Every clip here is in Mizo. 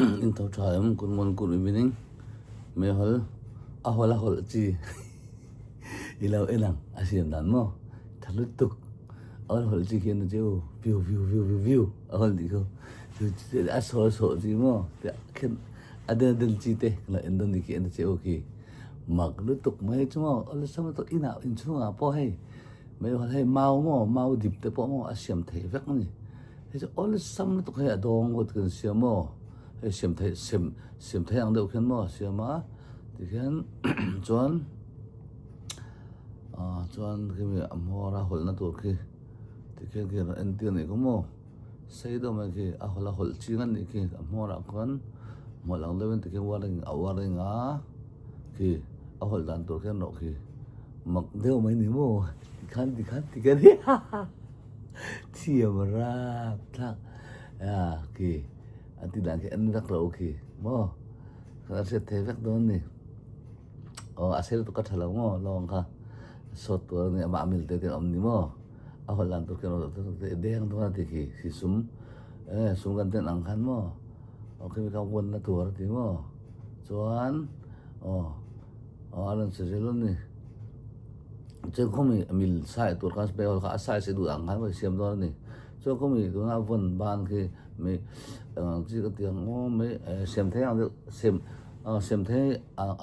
In tho tha em good morning good evening meihawl a hawl a hawlh chi i lo en ang a siam dan maw tha lutuk a hawl hawlh chi khian a cheu viu viu viu viu viu a hawl tih khu a saw a saw chi maw khian a den a den chi te ka lo en dawn ni khi en a cheu khi mak lutuk mai chu maw awlsam lutuk inah inchhungah pawh hei meihawl hei mau maw mau dip te pawh maw a siam theih vek a ni. Hei chu awlsam lutuk hei a dawng ngawt kan siam maw hei siam theih siam siam theih ang deuh khian maw siam a tikhian chuan ah chuan khimi a hmawr a hawlhna tur khi tikhian khi rawn entir a nih kha maw sei deuh mai khi a hawlh a hawlh ching a nih khi a hmawr ah khuan hmawlh ang deuhin tikhian wiring a wiring a khi a hawlh dan tur khian rawh khi mak deuh mai ni maw tikhan tikhan tikhian ha ha. Thiam rap thlak a khi a ti dan khi en vek lo khi maw ka hriat thei vek dawn ni aw a sel tu ka tha lo maw lawng kha sawt tur ani amah mil te te awm ni maw a hawl dan tur khian deng dawn a ti khi si sum e sum kan ten ang khan maw aw khi mi kha wan na tur a ti maw chuan aw aw a rawn che zel a ni. Chuan khawmi mil sai tur khan spray hall kha a size i duh ang khan pawh i siam dawn a ni. Chuan khawmi tuna vawn ban khi mi eng ang chi ka ti ang aw mai siam thei ang deuh siam siam thei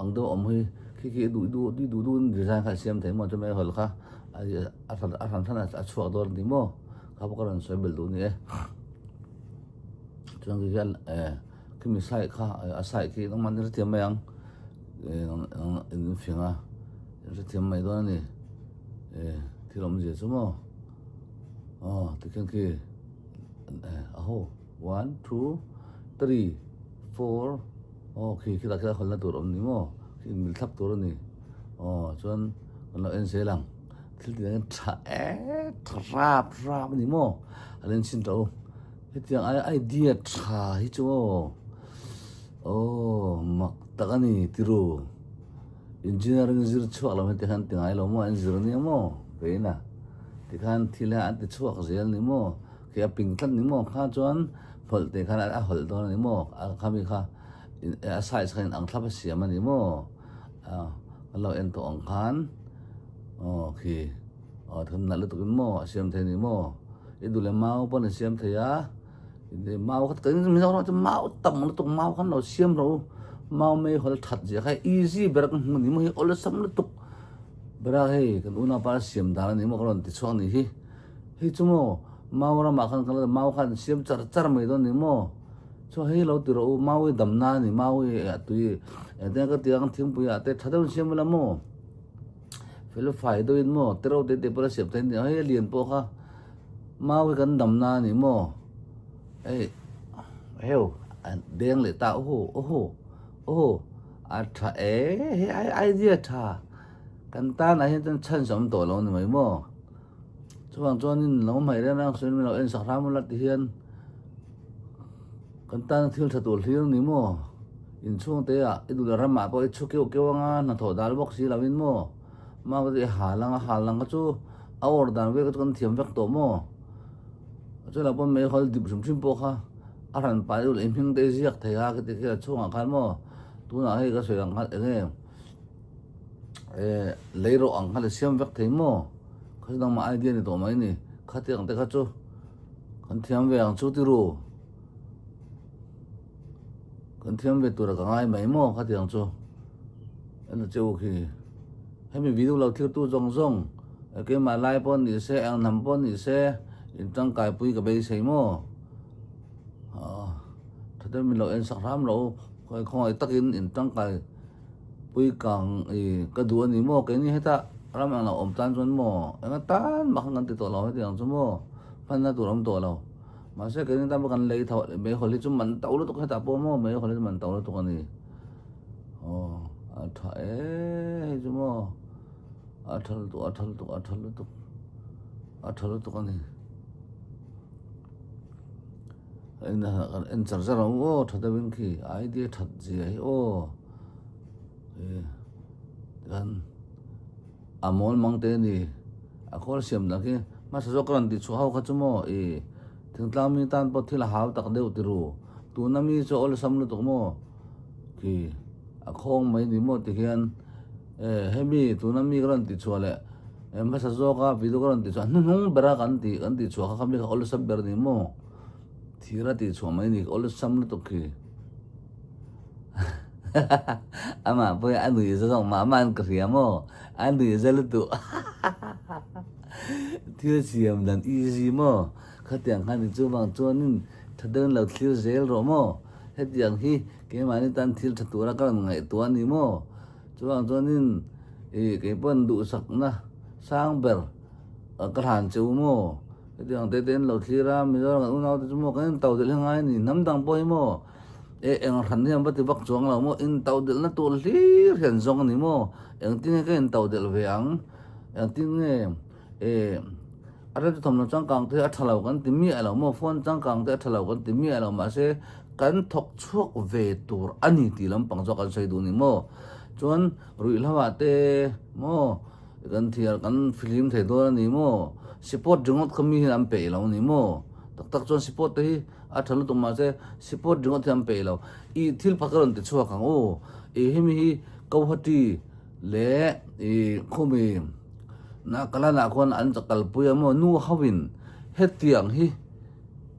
ang deuh awm hi khi khi i duh duh i duh duhin design kha i siam thei maw chuan mei hall kha a hran a hran hran a chhuak dawn a ni maw kha pawh ka rawn sawi belh duh a ni e. Chuan khi khian khimi sai kha a sai khi engmah ni hrethiam mai ang in fing a. Hrethiam mai dawn a ni eh thil awmzia chu maw aw tikhian khi eh a ho one two three four aw khi khilai khilai hawlna tur awm ni maw khi inmil thlap tur a ni aw chuan kan lo en zel ang thil tih dan tha eh tha rap rap a ni maw a lo inchhin tawh u hetiang aia idea tha hi chu aw aw mak tak a ni tiru. Engineering zir chhuak lo hi tikhan ti ngai lo maw an zir nia maw veina tikhan thil hi an ti chhuak zel ni maw khi a ping tlat ni maw kha chuan hmawlh te khan a hawlh dawn a ni maw a khami kha a size kha in ang thlap a siam a ni maw kan lo en tawh ang khan aw khi aw thun nalh lutuk in maw a siam thei a ni maw i duh leh mau pawn a siam thei a. Mau kha kan Mizoram ah chuan mau tam lutuk mau khan lo siam rawh u mau mei hawl that zia kha easy ber ka hmu ni maw hi awlsam lutuk bera hei kan unaupa a siam dan a ni maw ka rawn ti chhuak ni hi hei chu maw mau ramah khan kan mau khan siam char char mai dawn ni maw chuan hei lo ti rawh u mau hi damna a ni mau hi a tui engtin ka ti ang thingpui ah te tha deuhin siam ila maw fel fai deuhin maw te reuh te te pawh a siam thei a ni hei a lian pawh kha. Mau hi kan damna a ni maw? Hei heu a deng leh ta aw aw aw a tha e hei ai idea tha kan tan ah hian chuan chance a awm tawh lo a ni mai maw? Chuvang chuanin lo hmaih reng reng sawi lo en sak hram ula ti hian kan tan thil tha tur hlir a ni maw? Inchhung te ah i duh leh ramah pawh i chhu keuh keuh anga hnathawh dal bawk si lo in maw? Mau hi hal anga hal ang kha chu a awr dan vel kha chu kan thiam vek tawh maw chuan ah pawh meihawl dip hrim hrim pawh kha a hran pah deuh leh hming te ziak thei a khiti khi a chhungah khan maw tunah hei ka sawi ang khan eng nge eh lei rawh ang khan a siam vek thei maw kha chu nangmah idea ni tawh mai ni khatiang te kha chu kan thiam ve ang chu tiru kan thiam ve tura ka ngai mai maw khatiang chu. En a cheu khi. Hemi video lo thlir tu zawng zawng keimah lai pawh ni se eng hnam pawh ni se in tangkai pui ka beisei maw. Tha deuh min lo en sak hram lo u khawngaih takin in tangkai pui kang i ka duh a ni maw keini heta ram ang lo awm tan chuan maw eng atan mah khan kan ti tawh lo hetiang chu maw hmanna tur awm tawh lo mahse keini tan pawh kan lei tho meihawl hi chu man to lutuk hetah pawh maw meihawl hi chu man to lutuk a ni. Aw a tha e hei chu maw a tha lutuk a tha lutuk a tha lutuk a tha lutuk a ni en kan en char char ang aw tha deuhin khi idea that zia hi aw e tikhan a mawl mang te a ni a khawl siam dan khi hmasa zawk ka rawn tih chhuah ho kha chu maw ih thingtlang mi tan pawh thil a hau tak deuh ti ru. Tuna mi chu awlsam lutuk maw khi a khawng mai ni maw tikhian eh hemi tuna mi ka rawn ti chhuah leh eh hmasa zawka video ka rawn ti chhuah hnuhnung bera kan tih kan tih chhuah kha kha mi kha awlsam ber ni maw thira tih chhuah mai ni awlsam lutuk khi amah pawh hi a nuih za zawk mah mah an ka hria maw a nuih za lutuk thil siam dan easy maw khatiang khan ni chuvang chuanin Tha deuhin lo thlir zel rawh maw? Hetiang hi keimahni tan thil tha tura ka rawn ngaihtuah a ni maw? Chuvang chuanin ih kei pawn duhsakna sang ber ka hlan che u maw? Hetiang te tein lo thlir a, Mizoram kan unaute chu maw kan intau delh hi ngai a ni, hnam dang pawh hi maw eh eng hran hian va ti vak chuang lo maw? Intau delhna tur hlir hian zawng a ni maw? Engtin nge ka intau delh ve ang? Engtin nge eh. A rel chu thawmhnaw changkang te hi a tha lo kan ti miah lo maw, phone changkang te a tha lo kan ti miah lo mahse kan thawk chhuak ve tur a ni tih lampang chu kan sawi duh ni maw. Chuan ruihhlo ah te maw kan thiar kan fihlim thei dawn a ni maw, sipawt ringawt kha mi hian an peih lo a ni maw, tak tak chuan sipawt te hi a tha lutuk mahse sipawt ringawt hi an peih lo. Ih thil pakhat rawn ti chhuak ang u, ih hemi hi Guwahati leh ih khumi. Nagaland-ah khuan an kalpui a maw? Nu hoin hetiang hi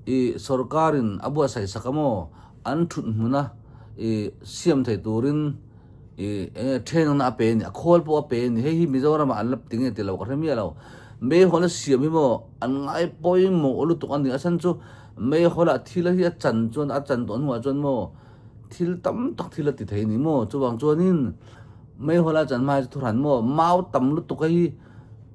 ih sorkarin a buatsaih sak a maw? An thut hmuna ih siam thei turin ih eng nge training na a pe a ni, a khawl pawh a pe a ni. Hei hi Mizoramah an la ti nge ti lo ka hre miah lo. Meihawl a siam hi maw an ngai pawimawh lutuk a ni. A chhan chu meihawlah thil hi a chan chuan a chan tawh hnuah chuan maw thil tam tak thil a ti thei a ni maw? Chuvang chuanin. Meihawla chan hma hi chu thuhran maw? Mau tam lutuk a hi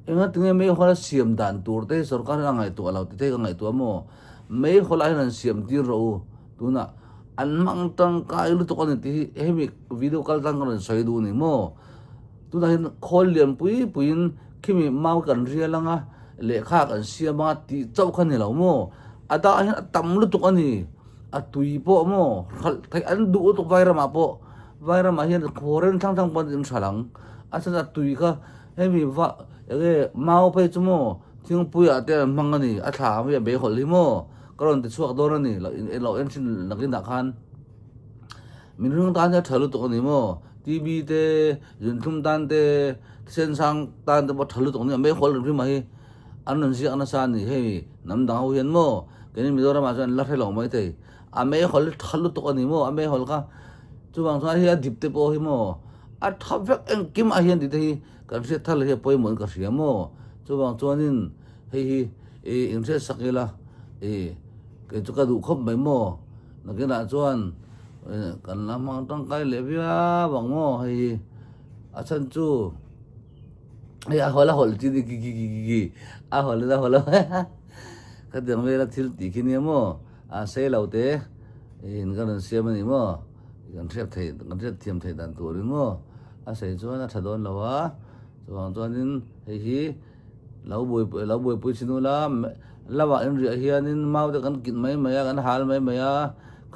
enga tinge Meihawla siam dan tur te hi sorkar hian a ngaihtuah lo ti te hi ka ngaihtuah maw? Meihawla hian an siam tir rawh u tunah an hmang tangkai lutuk a ni tih hi hemi video kal tlang ka rawn sawi duh a ni maw? Tunah hian khawl lian pui puiin khimi mau kan rial anga lehkha kan siam anga tih chauh kha ni lo maw? A dangah hian a tam lutuk a ni. A tui pawh maw hralh theih an duh lutuk vairamah pawh vairamah hian foreign thlang thlang pawh an inhralh ang a chhan a tui kha hemi va enge mau phei chu maw thingpui ah te an hmang a ni a thla ang hi a beihawlh hi maw ka rawn ti chhuak dawn a ni lo en thin nakin ah khan min ring tan hi a tha lutuk a ni maw T_B te zunthlum tan te thisen sang tan te pawh a tha lutuk a ni a beihawlh reng hrim ah hi. An rawn ziak nasa a ni hei, hnam dang ho hian maw, keini Mizoram ah chuan an la hre lo maithei, a meihawl hi tha lutuk a ni maw, a meihawl kha chuvang chuan hei a dip te pawh hi maw, a tha vek engkim ah hian tih te hi kan hriat thar leh hi a pawimawh in ka hria maw, chuvang chuanin hei hi ih inhriat sak ila ih kei chu ka duh khawp mai maw, nakinah chuan kan la hmang tangkai leh viau ang maw hei hi a chhan chu. Hei a hawl a hawl chi ni ki ki ki ki ki a hawl a hawl ka tiang vela thil tih khi nia maw a sei lo te in ka rawn siam a ni maw kan hriat theih kan hriat thiam theih dan turin maw a sei chuan a tha dawn lo a chuvang chuanin hei hi lo buai lo buaipui chin ula lamah inriah hianin mau te kan kit mai mai a kan hal mai mai a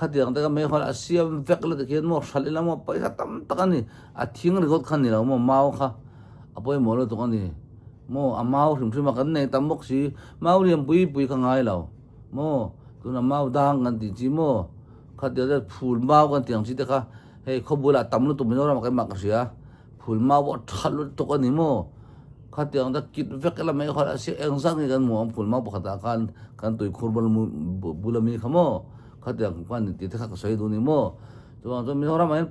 khatiang te kha meihawl a siam vek la tikhian maw hralh ila maw pawisa tam tak a ni. A thing ringawt kha ni lo maw mau kha a pawimawh lutuk a ni maw a mau hrim hrim a kan nei tam bawk si mau lian pui pui kha ngai lo maw tuna mau dang kan tih chi maw khatia te phul mau kan tih ang chi te kha hei khawbulah tam lutuk Mizoram ah keimah ka hria phul mau pawh a tha lutuk a ni maw khatiang te kit vek ila mai kha a eng zat nge kan hmuh ang phul mau pakhat ah khan kan tuikhur bul ami kha maw khatiang khan tih te kha ka sawi duh a ni maw chuvang chuan Mizoram ah hian.